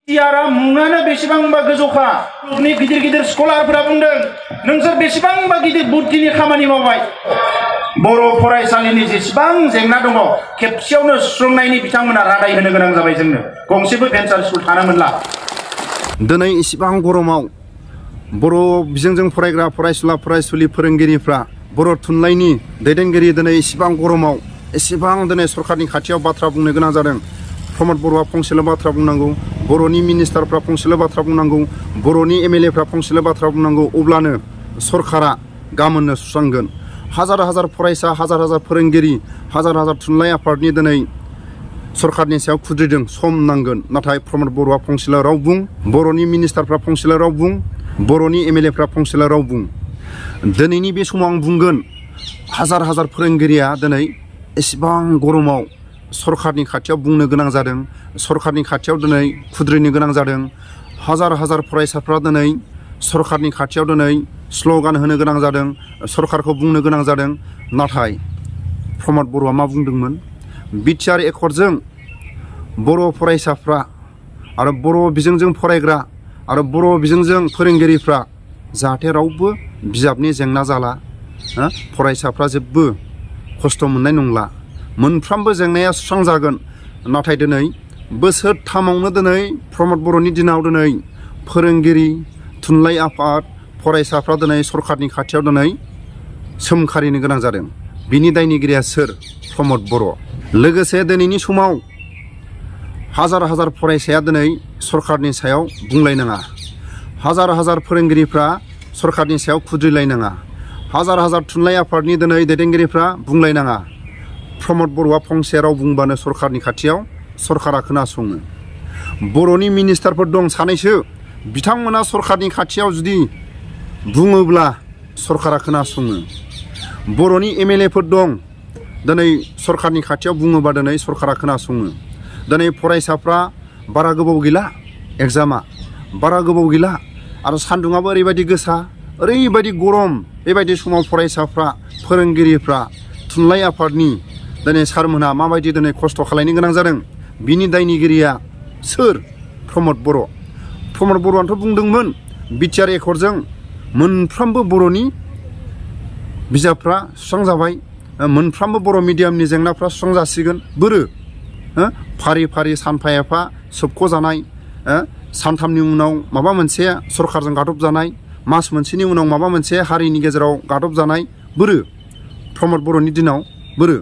Tiara मुङानो बेसेबांबा गोजौखा गिदिर गिदिर स्कलारफोरा बुंदों नोंसोर बेसेबांबा गिदिर बुद्धिनि खामानि मावबाय बर' फरायसालिनि जेसेबां जेंना दङ खेबसेयावनो सुस्रांनायनि बिथांमोना रादाय होनो गोनां जाबाय जोंनो गंसेबो भेन्सार स्कुल थानो मोनला दिनै इसिबां गरमाव बर' बिजोंजों फरायग्रा फरायसुला फरायसुलि फोरोंगिरिफ्रा बर' थुनलाइनि दैदेनगिरि दिनै इसिबां गरमाव इसिबां दिनै सरकारनि खाथियाव बाथ्रा बुंनो गोनां जादों प्रमद बर'आ फंसेल' बाथ्रा बुंनांगौ बर'नि मिनिस्टारफ्रा फंसेल' बाथ्रा बुंनांगौ बर'नि एमएलएफ्रा फंसेल' बाथ्रा बुंनांगौ अब्लानो सरकारा गामोननो सुस्रांगोन हाजार हाजार फरायसा हाजार हाजार फोरोंगिरि हाजार हाजार थुनलाइ आफादनि दिनै सरकारनि सायाव खुद्रिदों सम नांगोन नाथाय प्रमद बर'आ फंसेल' राव बुं बर'नि मिनिस्टारफ्रा फंसेल' राव बुं बर'नि एमएलएफ्रा फंसेल' राव बुं दिनैनि बे समाव आं बुंगोन हाजार हाजार फोरोंगिरिया दिनै एसेबां गरमाव सरकारनि खाथियाव बुंनो गोनां जादों सरकारनि खाथियाव दिनै खुद्रिनो गोनां जादों हाजार हाजार फरायसाफ्रा दिनै सरकारनि खाथियाव दिनै स्ल'गान होनो गोनां जादों सरकारखौ बुंनो गोनां जादों नाथाय प्रमद बर'आ मा बुंदोंमोन बिटिआर एकर्डजों बर' फरायसाफ्रा आरो बर' बिजोंजों फरायग्रा आरो बर' बिजोंजों फोरोंगिरिफ्रा जाहाथे रावबो बिजाबनि जेंना जाला फरायसाफ्रा जेबो खस्थ' मोननाय नंला मोनफ्रोमबो जेंनाया सुस्रांजागोन नाथाय दिनै बोसोरथामावनो दिनै प्रमद बर'नि दिनाव दिनै फोरोंगिरि थुनलाइ आफाद फरायसाफ्रा दिनै सरकारनि खाथियाव दिनै सोमखारिनो गोनां जादों बिनि दायनिगिरिया सोर प्रमद बर' लोगोसे दिनैनि समाव हाजार हाजार फरायसाया दिनै सरकारनि सायाव बुंलायनाङा हाजार हाजार फोरोंगिरिफ्रा सरकारनि सायाव खुद्रिलायनाङा हाजार हाजार थुनलाइ आफादनि दिनै दैदेनगिरिफ्रा बुंलायनाङा प्रमद बर'आ फंसे राव बुंबानो सरकारनि खाथियाव सरकारा खोनासङो बर'नि मिनिस्टारफोर दं सानैसो बिथांमोना सरकारनि खाथियाव जुदि बुङोब्ला सरकारा खोनासङो बर'नि एमएलएफोर दं दिनै सरकारनि खाथियाव बुङोबा दिनै सरकारा खोनासङो दिनै फरायसाफ्रा बारा गोबाव गैला एग्जामा बारा गोबाव गैला आरो सान्दुङाबो ओरैबायदि गोसा ओरैबायदि गरम बेबायदि समाव फरायसाफ्रा फोरोंगिरिफ्रा थुनलाइ आफादनि दिनै सारमोनहा माबायदि दिनै खस्थ' खालायनो गोनां जादों बिनि दायनिगिरिया सोर प्रमद बर'आथ' बुंदोंमोन बिटिआर एकर्डजों मोनफ्रोमबो बर'नि बिजाबफ्रा सुस्रांजाबाय मोनफ्रोमबो बर' मिडियामनि जेंनाफ्रा सुस्रांजासिगोन बोरो फारि फारि सानफा एफा सोबख'जानाय सानथामनि उनाव माबा मोनसे सरकारजों गादबजानाय मास मोनसेनि उनाव माबा मोनसे हारिनि गेजेराव गादबजानाय बोरो प्रमद बर'नि दिनाव बोरो